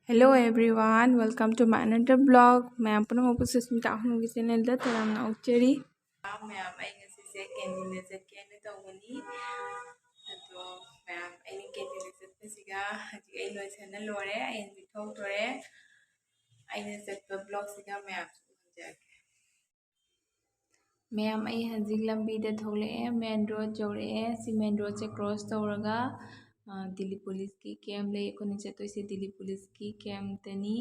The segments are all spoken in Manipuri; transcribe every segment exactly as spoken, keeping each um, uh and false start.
Hello everyone, welcome to my another vlog. ꯃꯌꯥꯝ ꯄꯨꯝꯅꯃꯛꯄꯨ ꯁꯨꯁꯃꯤꯇꯥ ꯑꯍꯨꯝꯒꯤ ꯆꯦꯅꯦꯜꯗ ꯇꯔꯥꯝꯅ ꯑꯣꯛꯆꯔꯤ꯫ ꯃꯌꯥꯝ, ꯑꯩ ꯉꯁꯤꯁꯦ ꯀꯦꯟꯇꯤꯟꯗ ꯆꯠꯀꯦꯅ ꯇꯧꯕꯅꯤ꯫ ꯑꯗꯣ ꯃꯌꯥꯝ, ꯑꯩꯅ ꯀꯦꯟꯇꯤꯟꯗ ꯆꯠꯄꯁꯤꯒ ꯍꯧꯖꯤꯛ ꯑꯩ ꯂꯣꯏꯁꯟꯅ ꯂꯣꯏꯔꯦ, ꯑꯩ ꯍꯧꯖꯤꯛ ꯊꯣꯛꯇꯣꯔꯦ꯫ ꯑꯩꯅ ꯆꯠꯄ ꯕ꯭ꯂꯣꯛꯁꯤꯒ ꯃꯌꯥꯝꯁꯨ ꯎꯍꯟꯖꯔꯛꯀꯦ꯫ ꯃꯌꯥꯝ, ꯑꯩ ꯍꯧꯖꯤꯛ ꯂꯝꯕꯤꯗ ꯊꯣꯛꯂꯛꯑꯦ, ꯃꯦꯟ ꯔꯣꯗ ꯌꯧꯔꯛꯑꯦ꯫ ꯁꯤ ꯃꯦꯟ ꯔꯣꯗꯁꯦ ꯀ꯭ꯔꯣꯁ ꯇꯧꯔꯒ ꯗꯤꯜꯂꯤ ꯄꯨꯂꯤꯁꯀꯤ ꯀꯦꯝꯞ ꯂꯩ꯫ ꯑꯩꯈꯣꯏꯅ ꯆꯠꯇꯣꯏꯁꯦ ꯗꯤꯜꯂꯤ ꯄꯨꯂꯤꯁꯀꯤ ꯀꯦꯝꯞꯇꯅꯤ꯫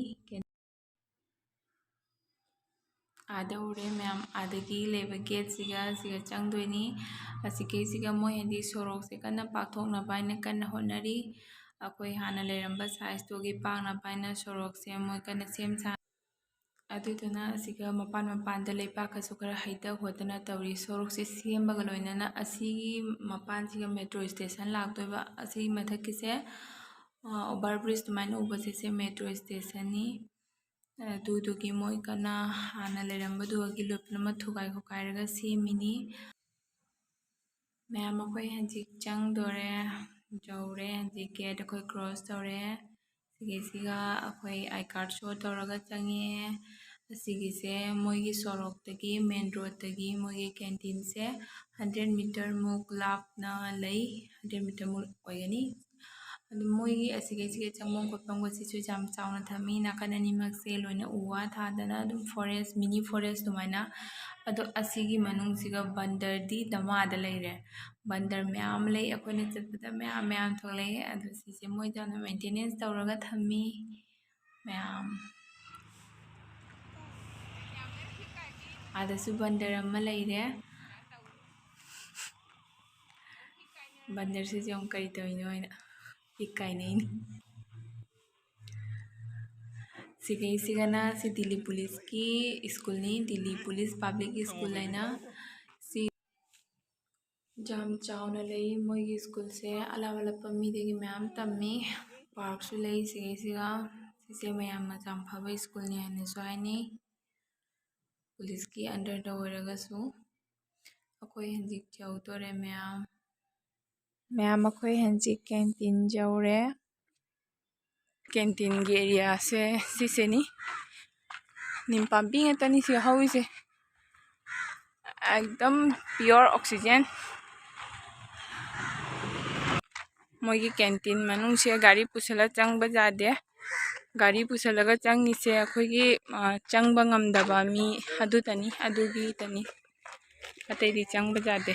ꯑꯥꯗ ꯎꯔꯦ ꯃꯌꯥꯝ, ꯑꯥꯗꯒꯤ ꯂꯩꯕ ꯒꯦꯠꯁꯤꯒ ꯁꯤꯒ ꯆꯪꯗꯣꯏꯅꯤ꯫ ꯑꯁꯤꯒꯩꯁꯤꯒ ꯃꯣꯏ ꯍꯥꯏꯗꯤ ꯁꯣꯔꯣꯛꯁꯦ ꯀꯟꯅ ꯄꯥꯛꯊꯣꯛꯅꯕ ꯍꯥꯏꯅ ꯀꯟꯅ ꯍꯣꯠꯅꯔꯤ꯫ ꯑꯩꯈꯣꯏ ꯍꯥꯟꯅ ꯂꯩꯔꯝꯕ ꯁꯥꯏꯖꯇꯨꯒꯤ ꯄꯥꯛꯅꯕ ꯍꯥꯏꯅ ꯁꯣꯔꯣꯛꯁꯦ ꯃꯣꯏ ꯀꯟꯅ ꯁꯦꯝ ꯁꯥ ꯑꯗꯨꯗꯨꯅ ꯑꯁꯤꯒ ꯃꯄꯥꯟ ꯃꯄꯥꯟꯗ ꯂꯩꯕꯥꯛꯀꯁꯨ ꯈꯔ ꯍꯩꯗ ꯈꯣꯠꯇꯅ ꯇꯧꯔꯤ꯫ ꯁꯣꯔꯣꯛꯁꯦ ꯁꯦꯝꯕꯒ ꯂꯣꯏꯅꯅ ꯑꯁꯤꯒꯤ ꯃꯄꯥꯟꯁꯤꯒ ꯃꯦꯇ꯭ꯔꯣ ꯁ꯭ꯇꯦꯁꯟ ꯂꯥꯛꯇꯣꯏꯕ꯫ ꯑꯁꯤꯒꯤ ꯃꯊꯛꯀꯤꯁꯦ, ꯑꯣꯚꯔ ꯕ꯭ꯔꯤꯖ ꯑꯗꯨꯃꯥꯏꯅ ꯎꯕꯁꯦ, ꯁꯦ ꯃꯦꯇ꯭ꯔꯣ ꯁ꯭ꯇꯦꯁꯟꯅꯤ꯫ ꯑꯗꯨꯗꯨꯒꯤ ꯃꯣꯏ ꯀꯟꯅ ꯍꯥꯟꯅ ꯂꯩꯔꯝꯕꯗꯨꯒꯤ ꯂꯣꯏ ꯄꯨꯝꯅꯃꯛ ꯊꯨꯒꯥꯏ ꯈꯣꯠꯀꯥꯏꯔꯒ ꯁꯦꯝꯃꯤꯅꯤ꯫ ꯃꯌꯥꯝ, ꯑꯩꯈꯣꯏ ꯍꯧꯖꯤꯛ ꯆꯪꯗꯣꯔꯦ, ꯌꯧꯔꯦ꯫ ꯍꯧꯖꯤꯛ ꯒꯦꯠ ꯑꯩꯈꯣꯏ ꯀ꯭ꯔꯣꯁ ꯇꯧꯔꯦ꯫ ꯁꯤꯒꯤꯁꯤꯒ ꯑꯩꯈꯣꯏ ꯑꯥꯏ ꯀꯥꯔꯗ ꯁꯣ ꯇꯧꯔꯒ ꯆꯪꯉꯛꯑꯦ꯫ ꯑꯁꯤꯒꯤꯁꯦ ꯃꯣꯏꯒꯤ ꯁꯣꯔꯣꯛꯇꯒꯤ, ꯃꯦꯟ ꯔꯣꯗꯇꯒꯤ ꯃꯣꯏꯒꯤ ꯀꯦꯟꯇꯤꯟꯁꯦ ꯍꯟꯗ꯭ꯔꯦꯠ ꯃꯤꯇꯔꯃꯨꯛ ꯂꯥꯞꯅ ꯂꯩ, ꯍꯟꯗ꯭ꯔꯦꯠ ꯃꯤꯇꯔꯃꯨꯛ ꯑꯣꯏꯒꯅꯤ꯫ ꯑꯗꯨ ꯃꯣꯏꯒꯤ ꯑꯁꯤꯒꯩꯁꯤꯒ ꯆꯪꯐꯝ ꯈꯣꯠꯐꯝꯒꯁꯤꯁꯨ ꯌꯥꯝ ꯆꯥꯎꯅ ꯊꯝꯃꯤ꯫ ꯅꯥꯀꯟ ꯑꯅꯤꯃꯛꯁꯦ ꯂꯣꯏꯅ ꯎ ꯋꯥ ꯊꯥꯗꯅ ꯑꯗꯨꯝ ꯐꯣꯔꯦꯁ, ꯃꯤꯅꯤ ꯐꯣꯔꯦꯁ ꯑꯗꯨꯃꯥꯏꯅ꯫ ꯑꯗꯣ ꯑꯁꯤꯒꯤ ꯃꯅꯨꯡꯁꯤꯒ ꯕꯟꯗꯔꯗꯤ ꯗꯃꯥꯗ ꯂꯩꯔꯦ꯫ ꯕꯟꯗꯔ ꯃꯌꯥꯝ ꯑꯃ ꯂꯩ, ꯑꯩꯈꯣꯏꯅ ꯆꯠꯄꯗ ꯃꯌꯥꯝ ꯃꯌꯥꯝ ꯊꯣꯛꯂꯛꯑꯦ꯫ ꯑꯗꯣ ꯁꯤꯁꯦ ꯃꯣꯏ ꯌꯥꯝꯅ ꯃꯦꯟꯇꯦꯅꯦꯟꯁ ꯇꯧꯔꯒ ꯊꯝꯃꯤ ꯃꯌꯥꯝ꯫ ꯑꯥꯗꯁꯨ ꯕꯟꯗꯔ ꯑꯃ ꯂꯩꯔꯦ꯫ ꯕꯟꯗꯔꯁꯤꯁꯨ ꯌꯦꯡꯉꯨ ꯀꯔꯤ ꯇꯧꯔꯤꯅꯣ ꯍꯥꯏꯅ ꯍꯤꯛ ꯀꯥꯏꯅꯩꯅꯤ꯫ ꯁꯤꯒꯩꯁꯤꯒꯅ ꯁꯤ ꯗꯤꯜꯂꯤ ꯄꯨꯂꯤꯁꯀꯤ ꯁ꯭ꯀꯨꯜꯅꯤ, ꯗꯤꯜꯂꯤ ꯄꯨꯂꯤꯁ ꯄꯕ꯭ꯂꯤꯛ ꯁ꯭ꯀꯨꯜ ꯍꯥꯏꯅ꯫ ꯁꯤ ꯌꯥꯝ ꯆꯥꯎꯅ ꯂꯩ ꯃꯣꯏꯒꯤ ꯁ꯭ꯀꯨꯜꯁꯦ, ꯑꯂꯥꯞ ꯑꯂꯥꯞꯄ ꯃꯤꯗꯒꯤ ꯃꯌꯥꯝ ꯇꯝꯃꯤ꯫ ꯄꯥꯔꯛꯁꯨ ꯂꯩ ꯁꯤꯒꯩꯁꯤꯒ꯫ ꯁꯤꯁꯦ ꯃꯌꯥꯝꯅ ꯌꯥꯝ ꯐꯕ ꯁ꯭ꯀꯨꯜꯅꯤ ꯍꯥꯏꯅꯁꯨ ꯍꯥꯏꯅꯩ, ꯄꯨꯂꯤꯁꯀꯤ ꯑꯟꯗꯔꯗ ꯑꯣꯏꯔꯒꯁꯨ꯫ ꯑꯩꯈꯣꯏ ꯍꯧꯖꯤꯛ ꯌꯧꯗꯣꯔꯦ ꯃꯌꯥꯝ꯫ ꯃꯌꯥꯝ, ꯑꯩꯈꯣꯏ ꯍꯧꯖꯤꯛ canteen ꯌꯧꯔꯦ꯫ Canteenꯒꯤ areaꯁꯦ ꯁꯤꯁꯤꯅꯤ꯫ ꯅꯤꯝ ꯄꯥꯝꯕꯤ ꯉꯥꯛꯇꯅꯤ ꯁꯤꯗ ꯍꯧꯔꯤꯁꯦ꯫ ꯑꯦꯛꯗꯝ pure oxygen꯫ ꯃꯣꯏꯒꯤ canteen ꯃꯅꯨꯡꯁꯦ ꯒꯥꯔꯤ ꯄꯨꯁꯜꯂ ꯆꯪꯕ ꯌꯥꯗꯦ꯫ ꯒꯥꯔꯤ ꯄꯨꯁꯜꯂꯒ ꯆꯪꯉꯤꯁꯦ ꯑꯩꯈꯣꯏꯒꯤ, ꯑ, ꯆꯪꯕ ꯉꯝꯗꯕ ꯃꯤ ꯑꯗꯨꯇꯅꯤ, ꯑꯗꯨꯒꯤꯇꯅꯤ꯫ ꯑꯇꯩꯗꯤ ꯆꯪꯕ ꯌꯥꯗꯦ꯫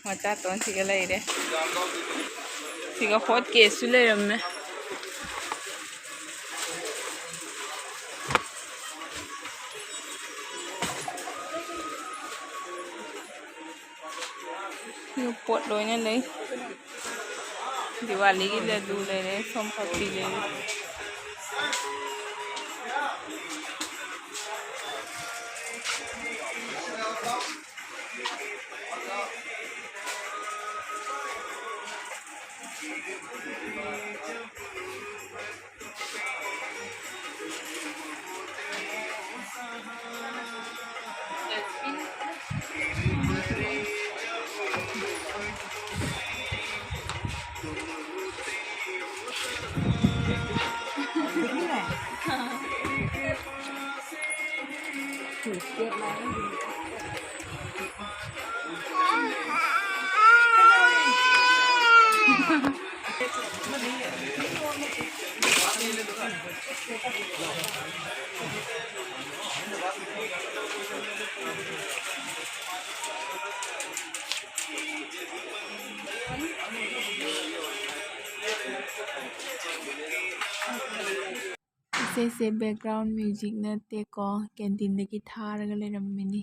ꯃꯆꯥꯇꯣꯟ ꯁꯤꯒ ꯂꯩꯔꯦ꯫ ꯁꯤꯒ hot caseꯁꯨ ꯂꯩꯔꯝꯃꯦ꯫ ꯁꯤꯒ ꯄꯣꯠ ꯂꯣꯏꯅ ꯂꯩ꯫ ꯗꯤꯋꯥꯂꯤꯒꯤ ꯂꯗꯨ ꯂꯩꯔꯦ, ꯁꯣꯝ ꯄꯥꯄ꯭ꯔꯤ ꯂꯩꯔꯦ꯫ ꯏꯁꯩꯁꯦ background music ꯅꯠꯇꯦꯀꯣ, canteenꯗꯒꯤ ꯊꯥꯔꯒ ꯂꯩꯔꯝꯃꯤꯅꯤ꯫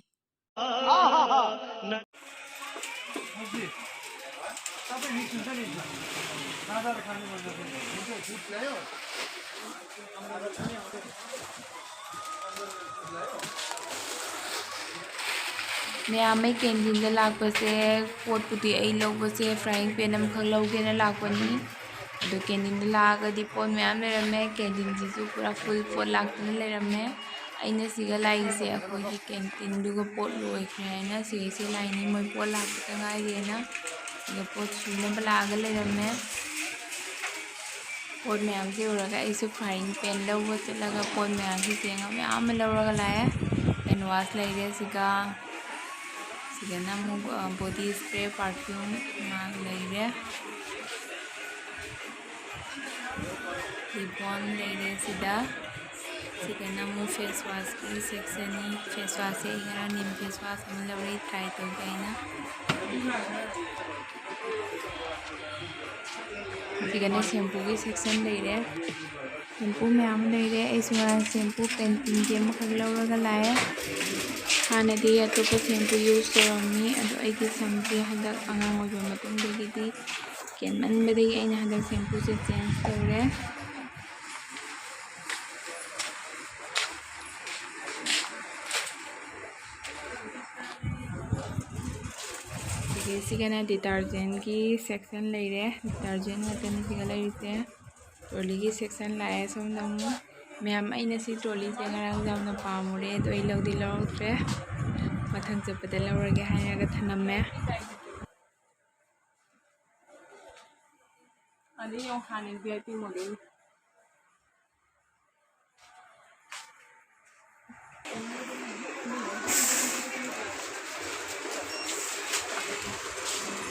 ꯃꯌꯥꯝ ꯑꯩ canteenꯗ ꯂꯥꯛꯄꯁꯦ, ꯄꯣꯠꯄꯨꯗꯤ ꯑꯩ ꯂꯧꯕꯁꯦ frying pan ꯑꯃꯈꯛ ꯂꯧꯒꯦꯅ ꯂꯥꯛꯄꯅꯤ꯫ ꯑꯗꯣ ꯀꯦꯟꯇꯤꯟꯗ ꯂꯥꯛꯑꯒꯗꯤ ꯄꯣꯠ ꯃꯌꯥꯝ ꯂꯩꯔꯝꯃꯦ꯫ ꯀꯦꯟꯇꯤꯟꯁꯤꯁꯨ ꯄꯨꯔꯥ ꯐꯨꯜ, ꯄꯣꯠ ꯂꯥꯛꯇꯅ ꯂꯩꯔꯝꯃꯦ꯫ ꯑꯩꯅ ꯁꯤꯒ ꯂꯥꯛꯏꯁꯦ ꯑꯩꯈꯣꯏꯒꯤ ꯀꯦꯟꯇꯤꯟꯗꯨꯒ ꯄꯣꯠ ꯂꯣꯏꯈ꯭ꯔꯦ ꯍꯥꯏꯅ꯫ ꯁꯤꯒꯤꯁꯦ ꯂꯥꯛꯏꯅꯤ, ꯃꯣꯏ ꯄꯣꯠ ꯂꯥꯛꯄꯗ ꯉꯥꯏꯔꯤꯅ꯫ ꯁꯤꯒ ꯄꯣꯠ ꯁꯨꯅꯕ ꯂꯥꯛꯑꯒ ꯂꯩꯔꯝꯃꯦ꯫ ꯄꯣꯠ ꯃꯌꯥꯝꯁꯦ ꯎꯔꯒ ꯑꯩꯁꯨ frying pan ꯂꯧꯕ ꯆꯠꯂꯒ ꯄꯣꯠ ꯃꯌꯥꯝꯁꯦ ꯆꯦꯡ ꯃꯌꯥꯝ ꯑꯃ ꯂꯧꯔꯒ ꯂꯥꯛꯑꯦ꯫ Hand wash ꯂꯩꯔꯦ ꯁꯤꯒ꯫ ꯁꯤꯗꯅ ꯑꯃꯨꯛ, ꯑ, body spray, perfume ꯃꯥ ꯂꯩꯔꯦ꯫ Liquid ꯂꯩꯔꯦ ꯁꯤꯗ꯫ ꯁꯤꯗꯅ ꯑꯃꯨꯛ face washꯀꯤ sectionꯅꯤ꯫ Face washꯁꯦ ꯑꯩ ꯉꯔꯥꯡ ꯅꯤꯝ face wash ꯑꯃ ꯂꯧꯔꯦ try ꯇꯧꯒꯦ ꯍꯥꯏꯅ꯫ ꯁꯤꯗꯅ shampooꯒꯤ section ꯂꯩꯔꯦ꯫ Shampoo ꯃꯌꯥꯝ ꯂꯩꯔꯦ꯫ ꯑꯩꯁꯨ ꯉꯔꯥꯡ shampoo Panteneꯒꯤ ꯑꯃꯈꯛ ꯂꯧꯔꯒ ꯂꯥꯛꯑꯦ꯫ ꯍꯥꯟꯅꯗꯤ ꯑꯇꯣꯞꯄ shampoo use ꯇꯧꯔꯝꯃꯤ, ꯑꯗꯣ ꯑꯩꯒꯤ ꯁꯝꯁꯦ ꯍꯟꯗꯛ ꯑꯉꯥꯡ ꯑꯣꯏꯕ ꯃꯇꯨꯡꯗꯒꯤꯗꯤ ꯀꯦꯟꯃꯟꯕꯗꯒꯤ ꯑꯩꯅ ꯍꯟꯗꯛ shampooꯁꯦ change ꯇꯧꯔꯦ꯫ ꯑꯗꯒꯤ ꯁꯤꯒꯅ detergentꯀꯤ section ꯂꯩꯔꯦ꯫ Detergent ꯉꯥꯛꯇꯅꯤ ꯁꯤꯒ ꯂꯩꯔꯤꯁꯦ꯫ Trolleyꯒꯤ section ꯂꯥꯛꯑꯦ ꯁꯣꯝꯗ ꯑꯃꯨꯛ꯫ ꯃꯌꯥꯝ, ꯑꯩꯅ ꯁꯤ trolleyꯁꯦ ꯉꯔꯥꯡ ꯌꯥꯝꯅ ꯄꯥꯝꯃꯨꯔꯦ, ꯑꯗꯣ ꯑꯩ ꯂꯧꯗꯤ ꯂꯧꯔꯛꯇ꯭ꯔꯦ꯫ ꯃꯊꯪ ꯆꯠꯄꯗ ꯂꯧꯔꯒꯦ ꯍꯥꯏꯔꯒ ꯊꯅꯝꯃꯦ꯫ ꯑꯗꯩ ꯌꯦꯡꯉꯣ, ꯍꯥꯟꯅꯒꯤ VIP model꯫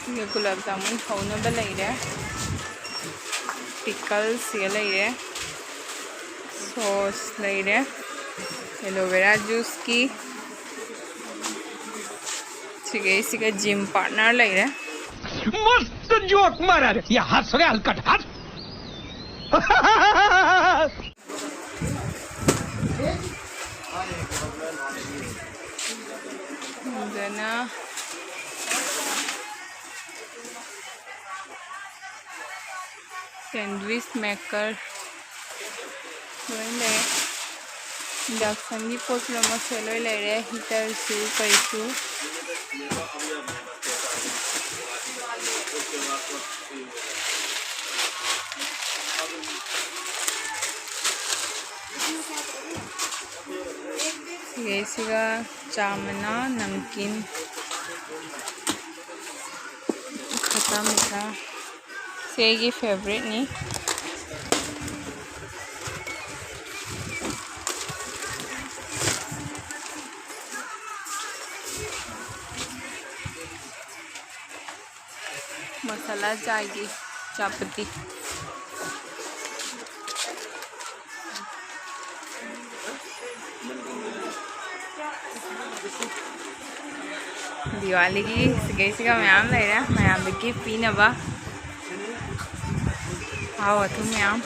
ꯁꯤꯒ ꯒꯨꯂꯥꯞ ꯖꯥꯃꯨꯟ ꯍꯧꯅꯕ ꯂꯩꯔꯦ꯫ Pickleꯁꯤꯒ ꯂꯩꯔꯦ꯫ Sauce ꯂꯩꯔꯦ꯫ Aloe vera juiceꯀꯤ꯫ ꯁꯤꯒꯩꯁꯤꯒ gym partner ꯂꯩꯔꯦ꯫ मस्त जोक मारा रे, ये हंस रहे हलकट हंस। ꯑꯗꯨꯅ sandwich maker ꯂꯣꯏ ꯂꯩ꯫ Inductionꯒꯤ ꯄꯣꯠ ꯄꯨꯝꯅꯃꯛꯁꯦ ꯂꯣꯏ ꯂꯩꯔꯦ, heaterꯁꯨ ꯀꯩꯁꯨ꯫ ꯁꯤꯒ ꯆꯥ ꯃꯅꯥ, ꯅꯝꯀꯤꯟ, ꯈꯠꯇꯥ ꯃꯤꯊꯥ꯫ ꯁꯤ ꯑꯩꯒꯤ ꯐꯦꯕꯔꯤꯠꯅꯤ꯫ ꯃꯁꯥꯂꯥ ꯆꯥꯏꯒꯤ ꯆꯥꯄꯇꯤ꯫ ꯗꯤꯋꯥꯂꯤꯒꯤ ꯁꯤꯒꯩꯁꯤꯒ ꯃꯌꯥꯝ ꯂꯩꯔꯦ, ꯃꯌꯥꯝꯗ ꯒꯤꯐ ꯄꯤꯅꯕ꯫ ꯑꯍꯥꯎ ꯑꯊꯨꯝ ꯃꯌꯥꯝ꯫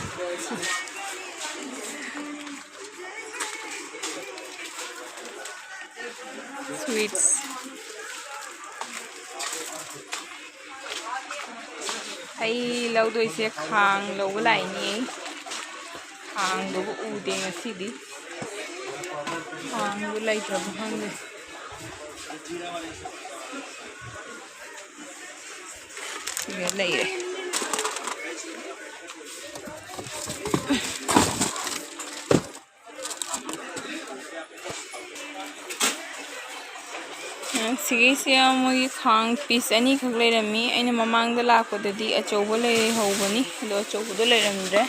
ꯁ꯭ꯋꯤꯠꯁ꯫ ꯑꯩ ꯂꯧꯗꯣꯏꯁꯦ ꯈꯥꯡ ꯂꯧꯕ ꯂꯥꯛꯏꯅꯦ꯫ ꯈꯥꯡꯗꯨꯕꯨ ꯎꯗꯦ ꯉꯁꯤꯗꯤ꯫ ꯈꯥꯡꯗꯨ ꯂꯩꯇ꯭ꯔꯕ ꯈꯪꯗꯦ꯫ ꯁꯤꯗ ꯂꯩꯔꯦ꯫ ꯁꯤꯒꯤꯁꯦ ꯃꯣꯏꯒꯤ ꯈꯥꯡ ꯄꯤꯁ ꯑꯅꯤꯈꯛ ꯂꯩꯔꯝꯃꯤ꯫ ꯑꯩꯅ ꯃꯃꯥꯡꯗ ꯂꯥꯛꯄꯗꯗꯤ ꯑꯆꯧꯕ ꯂꯩꯍꯧꯕꯅꯤ, ꯑꯗꯣ ꯑꯆꯧꯕꯗꯣ ꯂꯩꯔꯝꯗ꯭ꯔꯦ꯫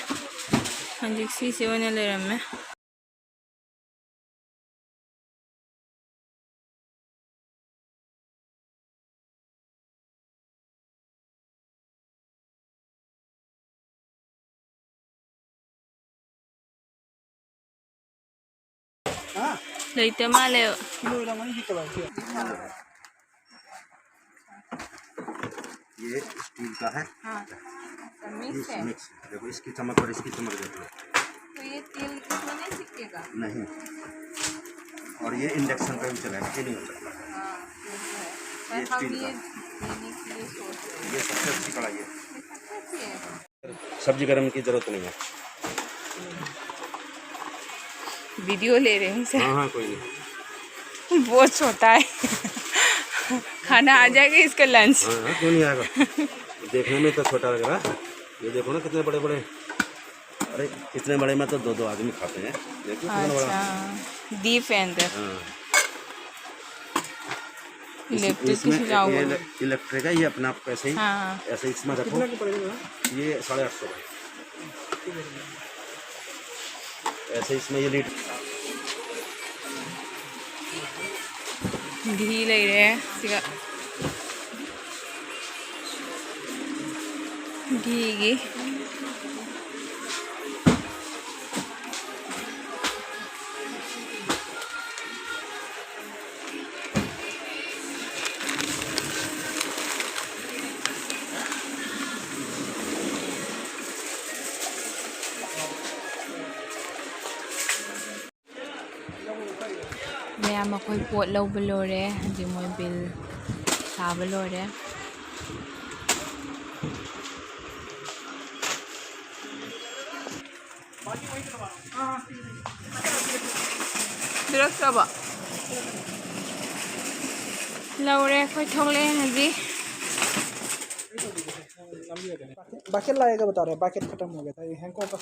ꯍꯧꯖꯤꯛ ꯁꯤꯁꯦ ꯑꯣꯏꯅ ꯂꯩꯔꯝꯃꯦ꯫ ꯂꯩꯇ ꯃꯥꯜꯂꯦ꯫ ये स्टील का है। हाँ, ये मिक्स है। मिक्स, देखो इसकी चमक और इसकी चमक देखो। तो ये तेल इसमें नहीं चिपकेगा? नहीं। और ये इंडक्शन पे भी चलेगा, ये नहीं होता। हाँ, ये तो है। ये पर हम स्टील ये का। लेने के लिए सोच रहे हैं। ये सबसे अच्छी कढ़ाई है। ये सबसे अच्छी है। सब्जी गरम की जरूरत नहीं है। वीडियो ले रहे हैं सर। हाँ, हाँ, कोई नहीं। बहुत छोटा है। खाना आ जाएगा इसका लंच। हाँ, हाँ, क्यों नहीं आएगा? देखने में तो छोटा लग रहा है। ये देखो ना कितने बड़े बड़े। अरे, इतने बड़े में तो दो दो आदमी खाते हैं। देखिए कितना बड़ा। अच्छा, डीप है अंदर। हाँ। इलेक्ट्रिक इसमें किसी जाओगे? ये इलेक्ट्रिक है, ये अपने आप ऐसे ही, हाँ। ऐसे इसमें रखो। ये साढ़े आठ सौ का। ऐसे इसमें ये लीटर। घी ले रहे हैं, सिगा घी घी। ꯃꯌꯥꯝ ꯑꯩꯈꯣꯏ ꯄꯣꯠ ꯂꯧꯕ ꯂꯣꯏꯔꯦ, ꯍꯧꯖꯤꯛ ꯃꯣꯏ ꯕꯤꯜ ꯁꯥꯕ ꯂꯣꯏꯔꯦ꯫ ꯄꯤꯔꯛꯇ꯭ꯔꯕꯣ? ꯂꯧꯔꯦ, ꯑꯩꯈꯣꯏ ꯊꯣꯛꯂꯛꯑꯦ ꯍꯧꯖꯤꯛ꯫ बाकेट लाएगा बता रहे, बाकेट खत्म हो गया था, ये हैंको का।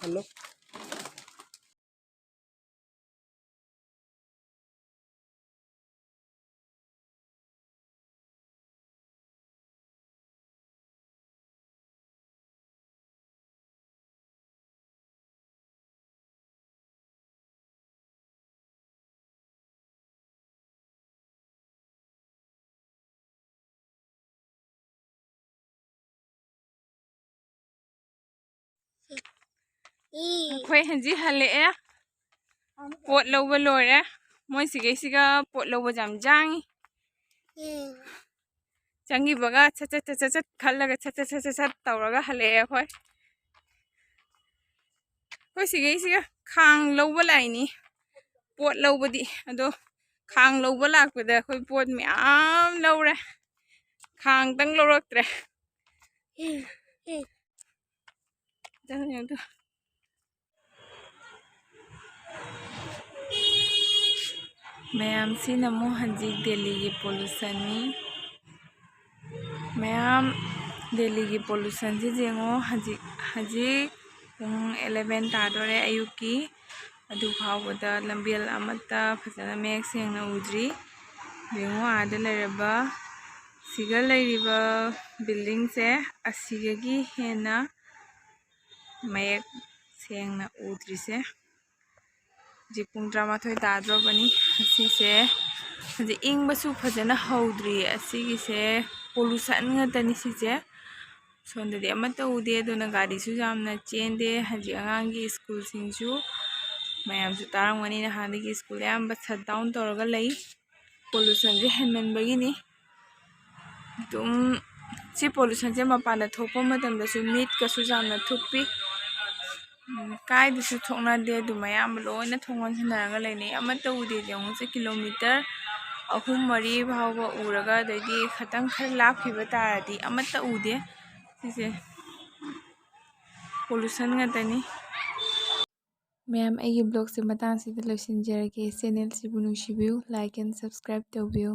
हेलो। ꯑꯩꯈꯣꯏ ꯍꯧꯖꯤꯛ ꯍꯜꯂꯛꯑꯦ, ꯄꯣꯠ ꯂꯧꯕ ꯂꯣꯏꯔꯦ꯫ ꯃꯣꯏ ꯁꯤꯒꯩꯁꯤꯒ ꯄꯣꯠ ꯂꯧꯕꯁꯦ ꯌꯥꯝ ꯌꯥꯡꯉꯤ꯫ ꯆꯪꯈꯤꯕꯒ ꯁꯠ ꯁꯠ ꯁꯠ ꯁꯠ ꯁꯠ ꯈꯜꯂꯒ ꯁꯠ ꯁꯠ ꯁꯠ ꯁꯠ ꯁꯠ ꯇꯧꯔꯒ ꯍꯜꯂꯛꯑꯦ ꯑꯩꯈꯣꯏ꯫ ꯑꯩꯈꯣꯏ ꯁꯤꯒꯩꯁꯤꯒ ꯈꯥꯡ ꯂꯧꯕ ꯂꯥꯛꯏꯅꯤ, ꯄꯣꯠ ꯂꯧꯕꯗꯤ꯫ ꯑꯗꯣ ꯈꯥꯡ ꯂꯧꯕ ꯂꯥꯛꯄꯗ ꯑꯩꯈꯣꯏ ꯄꯣꯠ ꯃꯌꯥꯝ ꯂꯧꯔꯦ, ꯈꯥꯡꯗꯪ ꯂꯧꯔꯛꯇ꯭ꯔꯦ꯫ ꯃꯌꯥꯝꯁꯤꯅ ꯑꯃꯨꯛ ꯍꯧꯖꯤꯛ ꯗꯦꯜꯂꯤꯒꯤ ꯄꯣꯂꯨꯁꯟꯅꯤ꯫ ꯃꯌꯥꯝ, ꯗꯦꯜꯂꯤꯒꯤ ꯄꯣꯂꯨꯁꯟꯁꯤ ꯌꯦꯡꯉꯣ꯫ ꯍꯧꯖꯤꯛ ꯍꯧꯖꯤꯛ ꯄꯨꯡ ꯑꯦꯂꯦꯚꯦꯟ ꯇꯥꯗꯣꯔꯦ ꯑꯌꯨꯛꯀꯤ꯫ ꯑꯗꯨ ꯐꯥꯎꯕꯗ ꯂꯝꯕꯦꯜ ꯑꯃꯠꯇ ꯐꯖꯅ ꯃꯌꯦꯛ ꯁꯦꯡꯅ ꯎꯗ꯭ꯔꯤ꯫ ꯌꯦꯡꯉꯣ, ꯑꯥꯗ ꯂꯩꯔꯕ, ꯁꯤꯒ ꯂꯩꯔꯤꯕ ꯕꯤꯜꯗꯤꯡꯁꯦ ꯑꯁꯤꯗꯒꯤ ꯍꯦꯟꯅ ꯃꯌꯦꯛ ꯁꯦꯡꯅ ꯎꯗ꯭ꯔꯤꯁꯦ꯫ ꯍꯧꯖꯤꯛ ꯄꯨꯡ ꯇꯔꯥꯃꯥꯊꯣꯏ ꯇꯥꯗ꯭ꯔꯣꯕꯅꯤ꯫ ꯑꯁꯤꯁꯦ ꯍꯧꯖꯤꯛ ꯏꯪꯕꯁꯨ ꯐꯖꯅ ꯍꯧꯗ꯭ꯔꯤ꯫ ꯑꯁꯤꯒꯤꯁꯦ ꯄꯣꯂꯨꯁꯟ ꯉꯥꯛꯇꯅꯤ ꯁꯤꯁꯦ꯫ ꯁꯣꯝꯗꯗꯤ ꯑꯃꯠꯇ ꯎꯗꯦ, ꯑꯗꯨꯅ ꯒꯥꯔꯤꯁꯨ ꯌꯥꯝꯅ ꯆꯦꯟꯗꯦ꯫ ꯍꯧꯖꯤꯛ ꯑꯉꯥꯡꯒꯤ ꯁ꯭ꯀꯨꯜꯁꯤꯡꯁꯨ ꯃꯌꯥꯝꯁꯨ ꯇꯥꯔꯝꯒꯅꯤ, ꯅꯍꯥꯟꯗꯒꯤ ꯁ꯭ꯀꯨꯜ ꯑꯌꯥꯝꯕ ꯁꯠ ꯗꯥꯎꯟ ꯇꯧꯔꯒ ꯂꯩ꯫ ꯄꯣꯂꯨꯁꯟꯁꯦ ꯍꯦꯟꯃꯟꯕꯒꯤꯅꯤ꯫ ꯑꯗꯨꯝ ꯁꯤ ꯄꯣꯂꯨꯁꯟꯁꯦ ꯃꯄꯥꯟꯗ ꯊꯣꯛꯄ ꯃꯇꯝꯗꯁꯨ ꯃꯤꯠꯀꯁꯨ ꯌꯥꯝꯅ ꯊꯨꯞꯄꯤ꯫ ꯎꯝ, ꯀꯥꯏꯗꯁꯨ ꯊꯣꯛꯅꯗꯦ, ꯑꯗꯨꯝ ꯑꯌꯥꯝꯕ ꯂꯣꯏꯅ ꯊꯣꯡ ꯂꯣꯟꯁꯤꯟꯅꯔꯒ ꯂꯩꯅꯩ꯫ ꯑꯃꯠꯇ ꯎꯗꯦ꯫ ꯌꯦꯡꯉꯨꯁꯦ, ꯀꯤꯂꯣꯃꯤꯇꯔ ꯑꯍꯨꯝ ꯃꯔꯤ ꯐꯥꯎꯕ ꯎꯔꯒ, ꯑꯗꯩꯗꯤ ꯈꯇꯪ ꯈꯔ ꯂꯥꯞꯈꯤꯕ ꯇꯥꯔꯗꯤ ꯑꯃꯠꯇ ꯎꯗꯦ꯫ ꯁꯤꯁꯦ ꯄꯣꯂꯨꯁꯟ ꯉꯥꯛꯇꯅꯤ꯫ ꯃꯌꯥꯝ, ꯑꯩꯒꯤ ꯕ꯭ꯂꯣꯒꯁꯦ ꯃꯇꯥꯡꯁꯤꯗ ꯂꯣꯏꯁꯤꯟꯖꯔꯒꯦ꯫ ꯆꯦꯅꯦꯜꯁꯤꯕꯨ ꯅꯨꯡꯁꯤꯕꯤꯌꯨ, like and subscribe ꯇꯧꯕꯤꯌꯨ꯫